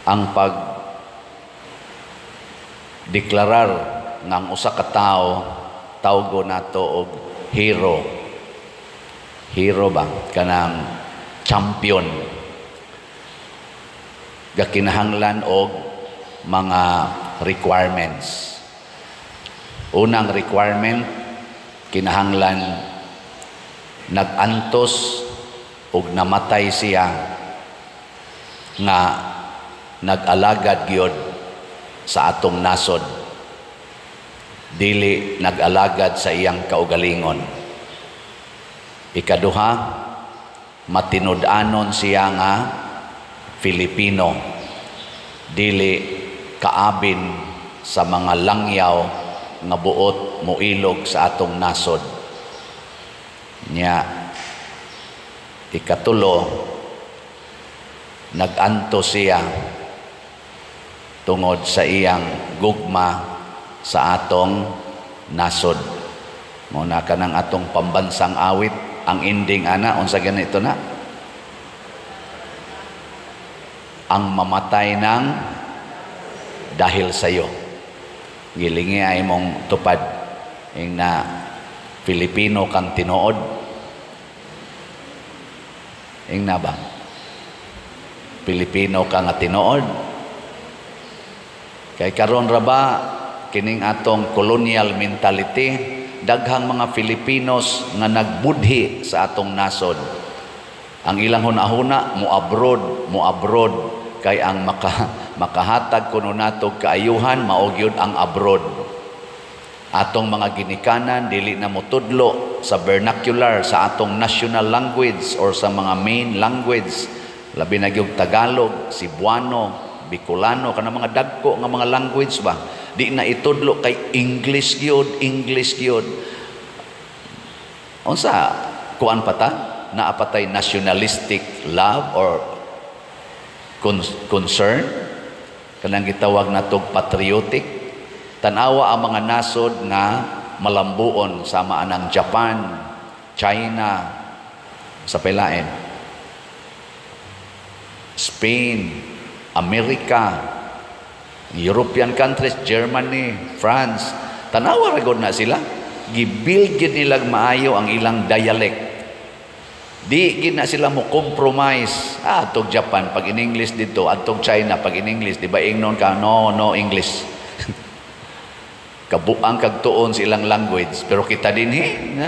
Ang pag deklarar nga ang usa ka tawo tawgo nato og hero. Hero ba? Kanang champion. Gakinahanglan og mga requirements. Unang requirement, kinahanglan nag-antos og namatay siya nga nag-alagad gyud sa atong nasod, dili nag-alagad sa iyang kaugalingon. Ikaduha, matinud-anon siya nga Filipino, dili kaabin sa mga langyaw nga buot moilog sa atong nasod. Nya ikatulo, nag-antos siya tungod sa iyang gugma sa atong nasod. Mao na kanang atong pambansang awit, ang ending ana, unsa ganito na? Ang mamatay ng dahil sa iyo. Gilingi ay mong tupad ing na Filipino kang tinuod. Ing na ba? Pilipino ka nga tinuod. Kay karon ra ba kining atong colonial mentality, daghang mga Filipinos nga nagbudhi sa atong nasod. Ang ilang hunahuna mo abroad, mo abroad kay ang makahatag kuno nato kaayuhan mao gyud ang abroad. Atong mga ginikanan dili na motudlo sa vernacular, sa atong national language or sa mga main language, labi na gyud Tagalog, Cebuano, Bicolano, kanang mga dagko nga mga language ba, di na itudlo kay English gyud, English gyud. Unsa kuan pa ta? Naa pa tay nationalistic love or concern, kanang gitawag natog patriotic. Tanawa ang mga nasod nga malambuon sama anang Japan, China, sa pelain, Spain, Amerika, European countries, Germany, France. Tanawa ra gud na sila. Gibuild gid nila maayo ang ilang dialect. Di gid na sila mo compromise. Ah, adtog Japan pag in English dito, adtog China pag in English, di ba ingnon ka, "No, no English"? Kabuang kag tuon sa ilang language, pero kita dinhi,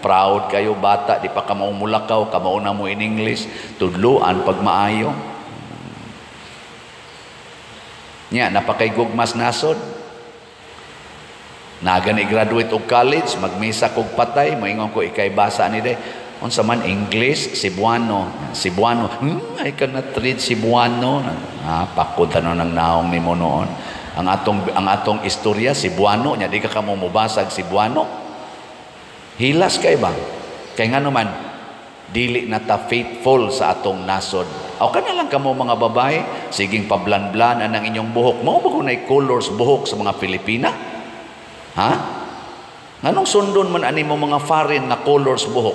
proud kayo bata, di pa ka maumulakaw, kamao na mo in English, tudluan pag maayo. Nya napakay gugmas nasod. Naga ni graduate og college, magmisa kog patay, moingon ko, "Ikay basa ni day." "Unsa man English?" "Cebuano." "Cebuano." "I cannot read Cebuano." Ah, pakod ano nang naong nimo noon. Ang atong istorya Cebuano, nya di ka kamo mobasag Cebuano. Hilas kay ba? Kay ngano man dili na ta faithful sa atong nasod. O kana lang kamo mga babae, siging pablan-blan anang inyong buhok. Mao ba kunay colors buhok sa mga Pilipina? Ha? Nganong sundon man ani mo mga foreign na colors buhok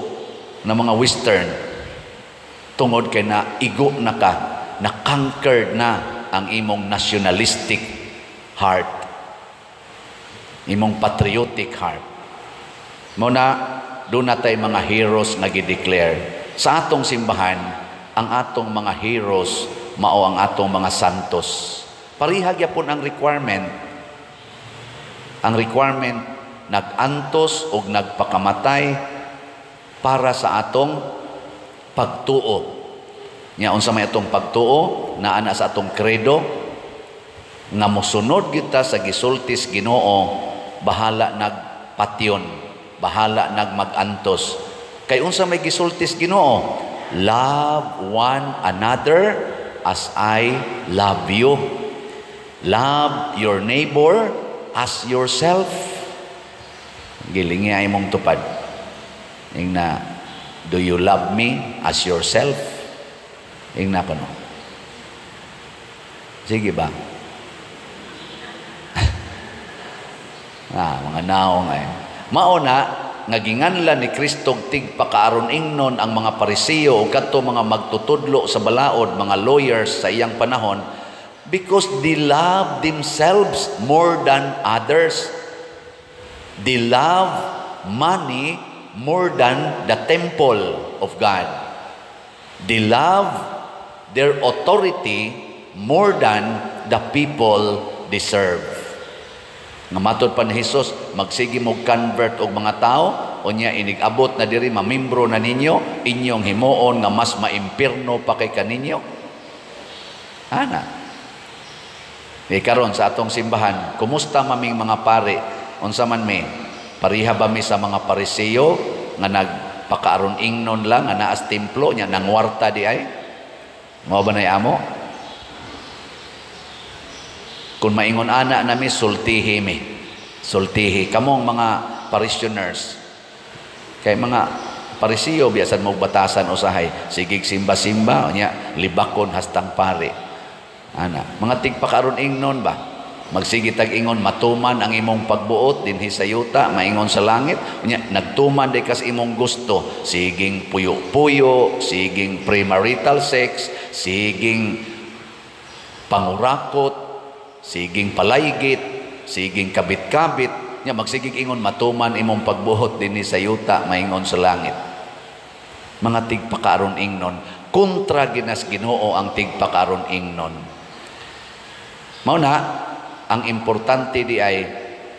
na mga Western? Tungod kay na igo na ka, na conquered na ang imong nationalistic heart, imong patriotic heart. Mao na doon natay mga heroes nga gi-declare sa atong simbahan. Ang atong mga heroes mao ang atong mga santos. Pareha gyapon ang requirement. Ang requirement, nag-antos og nagpakamatay para sa atong pagtuo. Nya unsa may atong pagtuo? Naa na sa atong credo nga mosunod kita sa gisultis Ginoo, bahala nagpatyon, bahala nagmagantos. Kay unsa may gisultis Ginoo? "Love one another as I love you. Love your neighbor as yourself." Gilingi ay mong tupad. Ing na, "Do you love me as yourself?" Ing na ko no. Sige ba? Ah, mga naong ay. Mao na nga ginganlan ni Kristo tigpakaaron ingnon ang mga Parisiyo o kadto mga magtutudlo sa balaod, mga lawyers sa iyang panahon, Because they love themselves more than others. They love money more than the temple of God. They love their authority more than the people they serve. Nga matod pa ni Jesus, magsige mo convert og mga tao, unya inig-abot na diri, mamimbro na ninyo, inyong himuon nga mas maimpirno pa kay kaninyo. Ana. Di karon sa atong simbahan, kumusta maming mga pare? Unsa man mi? Pareha ba mi sa mga Pariseo nga nagpakaaron ingnon lang nga naas templo nya nangwarta di ay? Mao ba nay amo? Kung maingon ana nami, sultihi mi. Sultihi kamong mga parishioners. Kay mga Pariseo biyasan mo batasan usahay, sigig simba-simba nya libakon hastang pare. Ana, mga tigpakaron ingnon ba? Magsige tag ingon, "Matuman ang imong pagbuot dinhi sa yuta maingon sa langit." Unya nagtuman di kas imong gusto, siging puyo-puyo, siging premarital sex, siging pangurakot, siging palaygit, siging kabit-kabit. Nya magsigig ingon, "Matuman imong pagbuot dinhi sa yuta maingon sa langit." Mga tigpakaron ingnon, kontra ginas Ginoo ang tigpakaron ingnon. Mao na ang importante di ay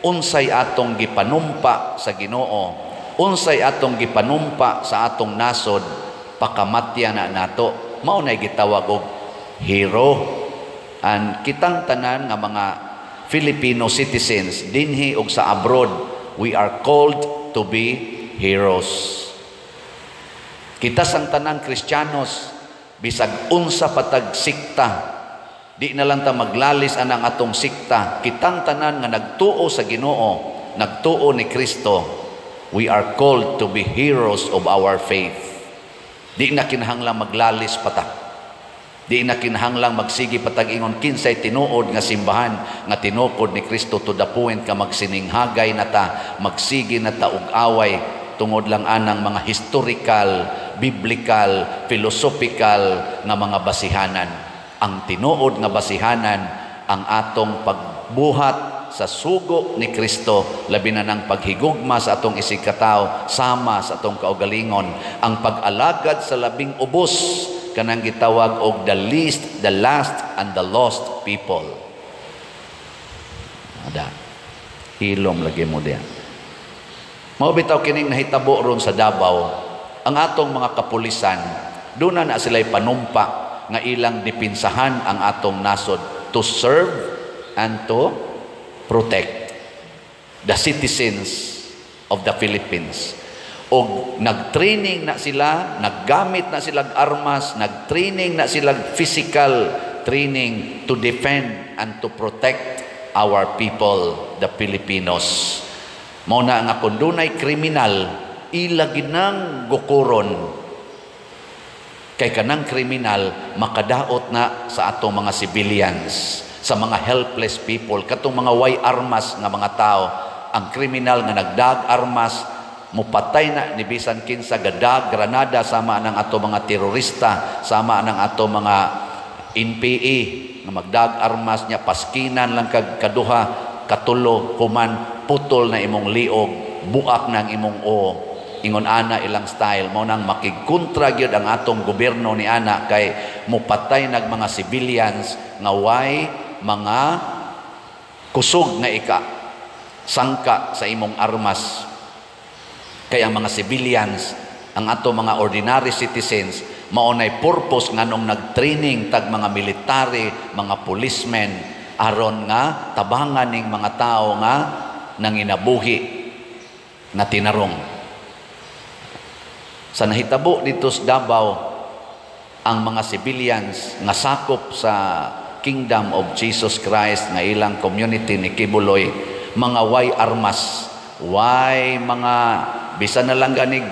unsay atong gipanumpa sa Ginoo, unsay atong gipanumpa sa atong nasod, pakamatya na nato. Mao nay gitawag og hero. And kitang tanan nga mga Filipino citizens dinhi og sa abroad, we are called to be heroes. Kita sang tanang Kristiyanos, bisag unsa patag sikta, di na lang ta maglalis anang atong sikta. Kitang tanan nga nagtuo sa Ginoo, nagtuo ni Kristo, we are called to be heroes of our faith. Di na kinahanglang maglalis pata. Di na kinahanglang magsigi patag ingon kinsay tinuod nga simbahan nga tinukod ni Kristo, to the point ka magsininghagay na ta, magsigi na ta og away tungod lang anang mga historical, biblical, philosophical nga mga basihanan. Ang tinuod nga basihanan, ang atong pagbuhat sa sugo ni Kristo, labi na ng paghigugma sa atong isigkatao sama sa atong kaugalingon, ang pag-alagad sa labing ubos, kanang gitawag og the least, the last, and the lost people. Ada. Hilom lagi mo diyan. Mao bitaw kining nahitabo ron sa Davao, ang atong mga kapulisan, doon na sila'y panumpa nga ilang dipinsahan ang atong nasod, to serve and to protect the citizens of the Philippines. Og nag-training na sila, naggamit na sila armas, nag-training na sila, physical training to defend and to protect our people, the Filipinos. Mao na nga kung dunay kriminal, ila ginang gukuron. Kay kanang kriminal makadaot na sa atong mga civilians, sa mga helpless people, katong mga way armas nga mga tao. Ang kriminal nga nagdag armas, mupatay na ni bisan kinsa, gadag granada, sama ng ato mga terorista, sama ng ato mga NPA nga magdag armas niya, paskinan lang kag kaduha, katulo, human putol na imong liog, buak na ang imong o. Ingon ana ilang style. Mao nang makigkontra gyud ang atong gobyerno ni ana kay mupatay nag mga civilians nga way mga kusog nga ika sangka sa imong armas. Kay ang mga civilians, ang ato mga ordinary citizens, mao nay purpose nganong nag-training tag mga military, mga policemen, aron nga tabangan ning mga tao nga nanginabuhi nga tinarong. Sa nahitabo dito sa Davao, ang mga civilians nga sakop sa Kingdom of Jesus Christ nga ilang community ni Quiboloy, mga way armas, way mga bisan na lang ganig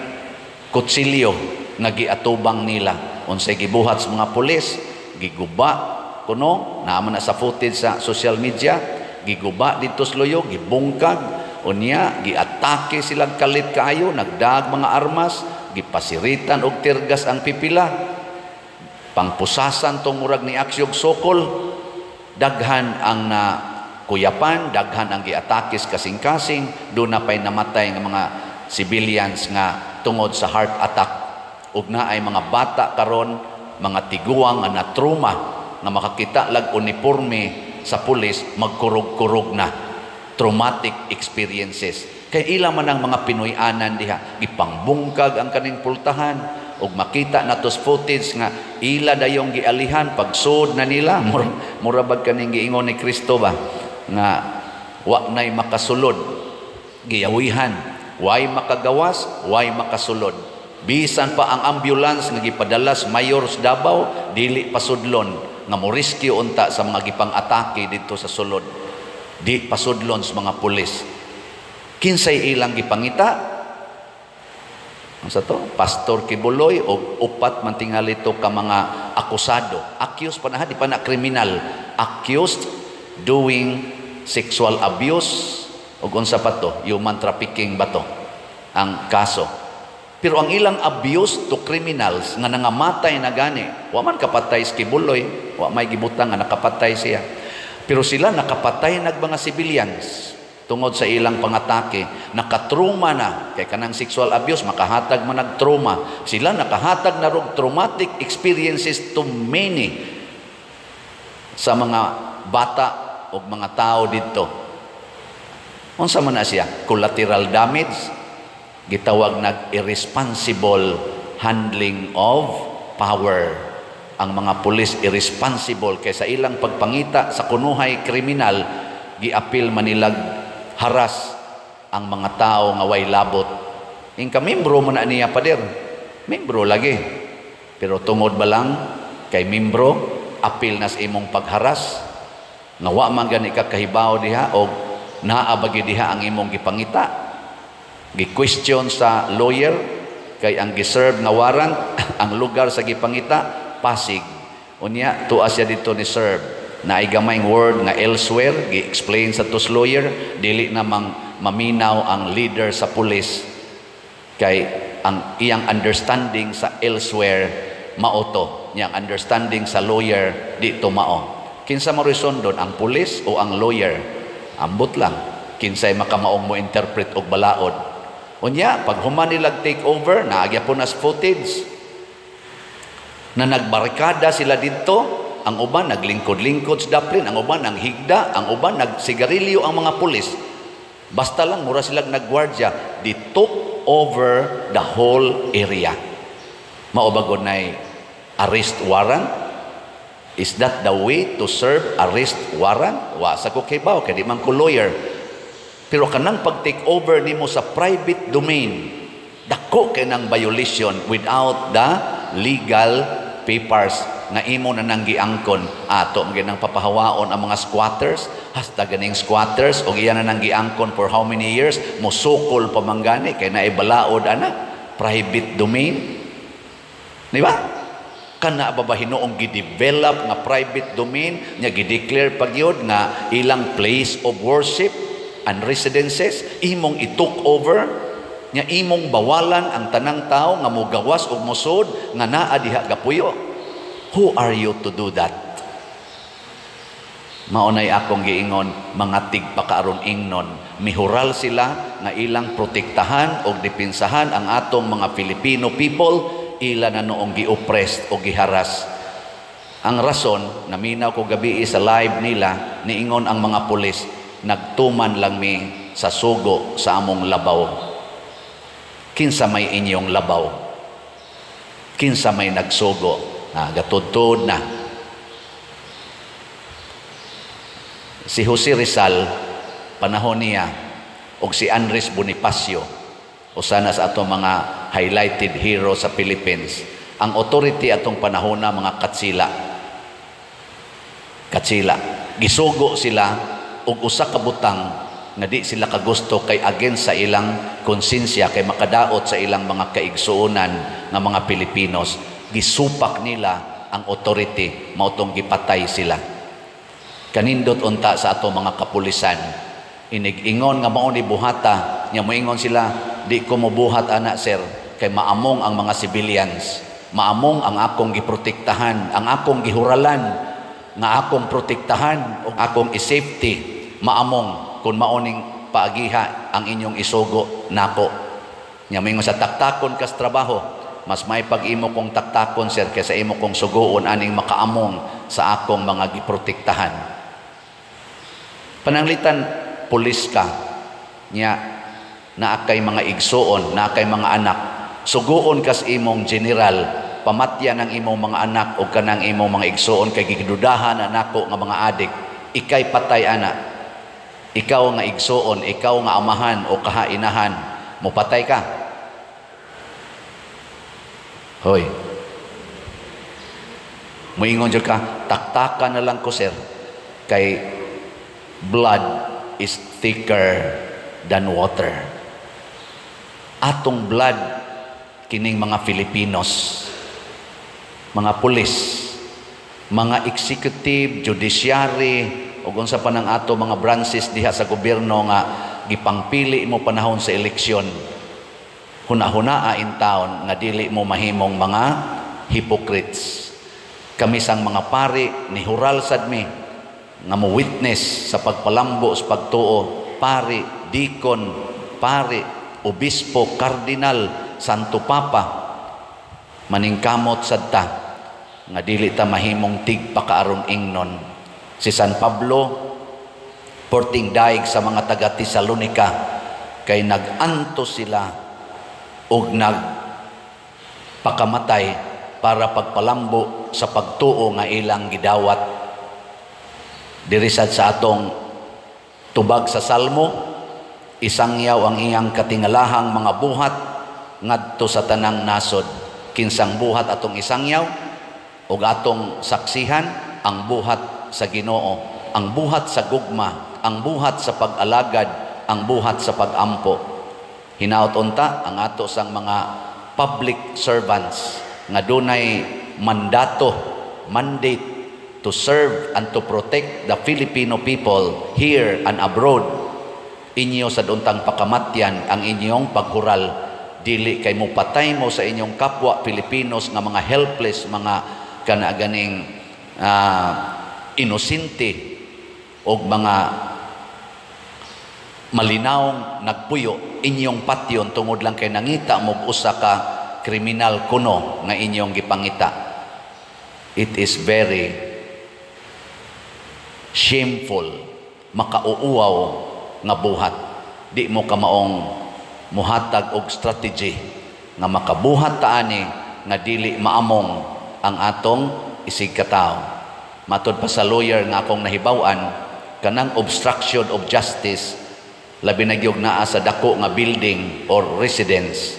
kutsilyo nga giatubang nila. Unsay gibuhat sa mga pulis, giguba kuno, naman na sa footage sa social media, giguba dito sa luyo, gibungkag, unya giatake silang kalit kaayo, nagdag mga armas, gipasiritan og teargas ang pipila, pangpusasan tong murag ni aksyog sokol. Daghan ang na kuyapan, daghan ang giatakis kasing-kasing, duna pay namatay nga mga civilians nga tungod sa heart attack. Ug naay mga bata karon, mga tiguang nga na-trauma nga makakita lag uniforme sa pulis, magkurog-kurog na. Traumatic experiences. Kay ila man ang mga Pinoy-anan diha, gipangbungkag ang kaning pultahan ug makita natos footage nga ila dayong gialihan pagsud na nila. Mura, mura bag kaning giingon ni Kristo ba nga wa nay makasulod, giyawihan, way makagawas, way makasulod. Bisan pa ang ambulance nga gipadala sa mayor sa Davao, dili pasudlon nga mo rescue unta sa mga gipang-atake didto sa sulod. Di pasudlon sa mga pulis. Kinsay ilang gipangita? Ang sa to, Pastor Quiboloy o upat man tingali to ka mga akusado. Accused pa na, di pa na kriminal. Accused doing sexual abuse o unsa pa to, human trafficking ba to ang kaso. Pero ang ilang abuse to criminals nga nangamatay na gani, wa man kapatay si Quiboloy, wa may gibutang nga nakapatay siya. Pero sila nakapatay nag mga civilians tungod sa ilang pangatake, nakatruma na kay kanang sexual abuse makahatag man nag trauma. Sila nakahatag na rog traumatic experiences to many sa mga bata o mga tao didto. Unsa man na siya? Collateral damage, gitawag nag irresponsible handling of power. Ang mga pulis, irresponsible kay sa ilang pagpangita sa kunuhay kriminal, giapil manilag haras ang mga tao nga way labot. Ingka membro man na niya, pader. Membro lagi. Pero tungod ba lang kay membro, apil na sa imong pagharas nga wa man gani ka kahibaw diha o naa ba diha ang imong gipangita. Gi-question sa lawyer kay ang giserve nga warrant, ang lugar sa gipangita, Pasig. Unya tuwa siya dito ni serve na ay gamayng word nga elsewhere. Gi-explain sa tos lawyer, dili namang maminaw ang leader sa pulis kay ang iyang understanding sa elsewhere mao to niyang understanding sa lawyer di to mao. Kinsa mo doon, ang pulis o ang lawyer? Ambot lang kinsay makamaong mo interpret og balaod. Unya pag human nilag take over, naagya po nas footage na nagbarkada sila didto. Ang uban naglingkod-lingkod sa daplin, ang uban ang higda, ang uban nagsigarilyo, ang mga pulis. Basta lang mura sila nagwardya, they took over the whole area. Mao ba nay arrest warrant? Is that the way to serve arrest warrant? Wa sa ko kibaw kay di man ko lawyer. Pero kanang pag-take over nimo sa private domain, dako kay nang violation without the legal papers nga imo na nang giangkon. Ato man nang papahawaon ang mga squatters, hasta ganing squatters og iya na nang giangkon for how many years, mosukol pa man gani kay naay balaod ana, private domain, di ba? Kana ba hinuong gi-develop nga private domain nya, gi-declare pa gyud nga ilang place of worship and residences, imong i-took over nya, imong bawalan ang tanang tao nga mogawas og mosud nga naa diha gapuyo? Who are you to do that? Mao nay akong giingon, mga tigpakaaron ingnon, mihural sila nga ilang protektahan og depensahan ang atong mga Filipino people, ila na noong gi-oppressed o giharas. Ang rason, naminaw ko gabi sa live nila, niingon ang mga pulis, "Nagtuman lang mi sa sugo sa among labaw." Kinsa may inyong labaw? Kinsa may nagsugo? Ah, gatudtod na. Si Jose Rizal, panahon niya, og si Andres Bonifacio, usa na sa atong mga highlighted hero sa Philippines. Ang authority atong panahon na mga katsila. Katsila. Gisugo sila og usa ka butang nga di sila kagusto kay against sa ilang konsensya, kay makadaot sa ilang mga kaigsuonan nga mga Pilipinos. Gisupak nila ang authority, mao tong gipatay sila. Kanindot unta sa ato mga kapulisan. Inig-ingon nga mao ni buhata, nya moingon sila, "Di ko mobuhat ana, sir, kay maamong ang mga civilians. Maamong ang akong giprotektahan, ang akong gihuralan." Nga akong protektahan o akong i-safety, maamong kung maoning paagiha ang inyong isugo nako. Nya moingon sa taktakon kas trabaho, mas may pag-imo kong taktakon, sir, kaysa imo kong suguon aning makaamong sa akong mga giprotektahan. Pananglitan pulis ka nya naa kay mga igsuon, naa kay mga anak, suguon kas imong general, pamatyan ang imong mga anak o kanang imong mga igsuon kay gidudahan na nako nga mga adik, ikay patay ana. Ikaw nga igsuon, ikaw nga amahan o kahainahan, mopatay ka? Hoy. Moingon jud ka, "Taktaka na lang ko, sir," kay blood is thicker than water. Atong blood kining mga Filipinos, mga pulis, mga executive, judiciary, ug unsa pa nang ato mga branches diha sa gobyerno nga gipangpili mo panahon sa eleksyon. Huna-hunaa in town nga dili mo mahimong mga hypocrites. Kami sang mga pari, nihural sad mi nga mo witness sa pagpalambo sa pagtuo, pari, deacon, pari, obispo, kardinal, Santo Papa, maningkamot sad ta nga dili ta mahimong tigpakaaron ingnon. Si San Pablo porting daig sa mga taga Tesalonica kay nag-antos sila og nagpakamatay para pagpalambo sa pagtuo nga ilang gidawat. Diri sad sa atong tubag sa Salmo, isangyaw ang iyang katingalahang mga buhat ngadto sa tanang nasod. Kinsang buhat atong isangyaw ug atong saksihan? Ang buhat sa Ginoo, ang buhat sa gugma, ang buhat sa pag-alagad, ang buhat sa pag-ampo. Hinaot unta ang ato sang mga public servants nga dunay mandato, mandate to serve and to protect the Filipino people here and abroad, inyo sa untang pakamatyan ang inyong paghural, dili kay mo patay mo sa inyong kapwa Filipinos nga mga helpless, mga kana ganing inosente og mga malinawong nagpuyo, inyong patyon tungod lang kay nangita mo usa ka kriminal kuno nga inyong gipangita. It is very shameful, makauuaw nga buhat. Di mo kamaong muhatag og strategy nga makabuhat ta ani nga dili maamong ang atong isig katawo. Matod pa sa lawyer nga akong nahibaw-an, kanang obstruction of justice, labi na gyud naa sa dako nga building or residence,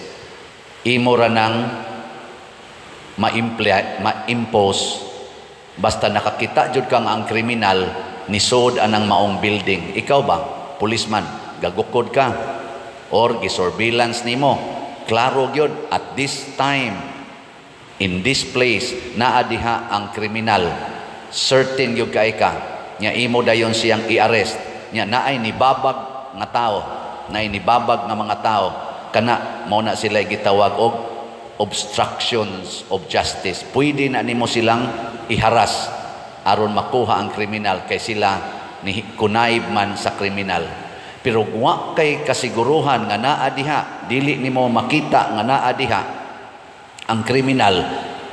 imo ra nang ma-impose basta nakakita jud kang ang kriminal nisod anang maong building. Ikaw ba, policeman, gagukod ka or gisurveillance nimo, klaro gyud at this time in this place naa diha ang kriminal, certain gyud kay ka nya imo dayon siyang i-arrest, nya naay nibabag nga tao, naay nibabag nga mga tao, kana mao na sila gitawag og obstructions of justice. Pwede na nimo silang iharas aron makuha ang kriminal kay sila ni kunayb man sa kriminal. Pero wa kay kasiguruhan nga naa diha, dili nimo makita nga naa diha ang kriminal,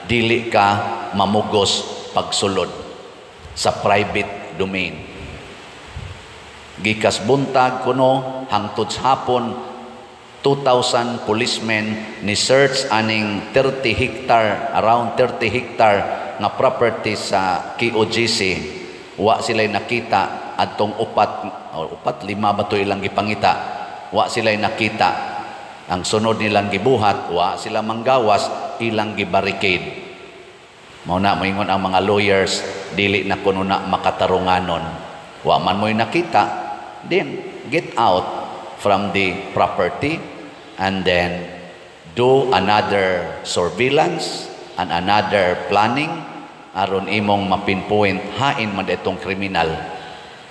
dili ka mamugos pagsulod sa private domain. Gikas buntag kuno hangtod sa hapon, 2,000 policemen ni search aning 30 hectare, around 30 hectare nga property sa KOJC. Wa sila nakita adtong upat o upat, lima ba to ilang gipangita. Wa sila nakita. Ang sunod nilang gibuhat, wa sila manggawas, ilang gibarricade. Mao na moingon ang mga lawyers, dili na kuno na makatarunganon. Wa man mo'y nakita, then get out from the property and then do another surveillance and another planning aron imong mapinpoint hain man itong kriminal.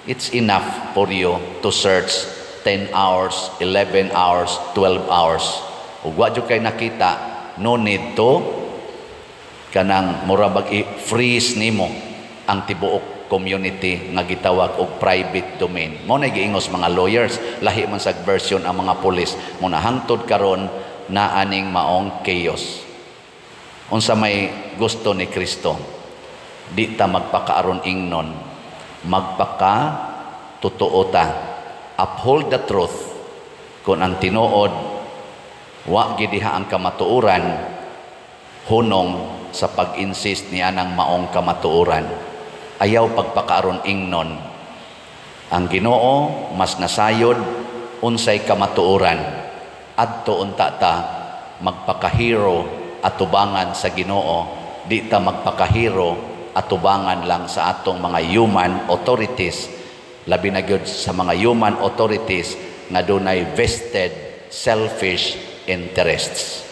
It's enough for you to search 10 hours, 11 hours, 12 hours. Ug wa jud kay nakita, no need to kanang mura bag i-freeze nimo. ang tibuok community nga gitawag og private domain. Mao na giingos mga lawyers, lahi man sa version ang mga pulis. Mao na hangtod karon na aning maong chaos. Unsa may gusto ni Kristo? Di ta magpakaaron ingnon, magpaka totoo ta. Uphold the truth. Kung ang tinuod wa gidiha ang kamatuoran, hunong sa pag-insist niya ng maong kamatuoran. Ayaw pagpakaaron ingnon. Ang Ginoo mas nasayod unsay kamatuoran. Adto unta ta magpakahero atubangan sa Ginoo, di ta magpakahero atubangan lang sa atong mga human authorities, labi na gyud sa mga human authorities nga dunay vested selfish interests.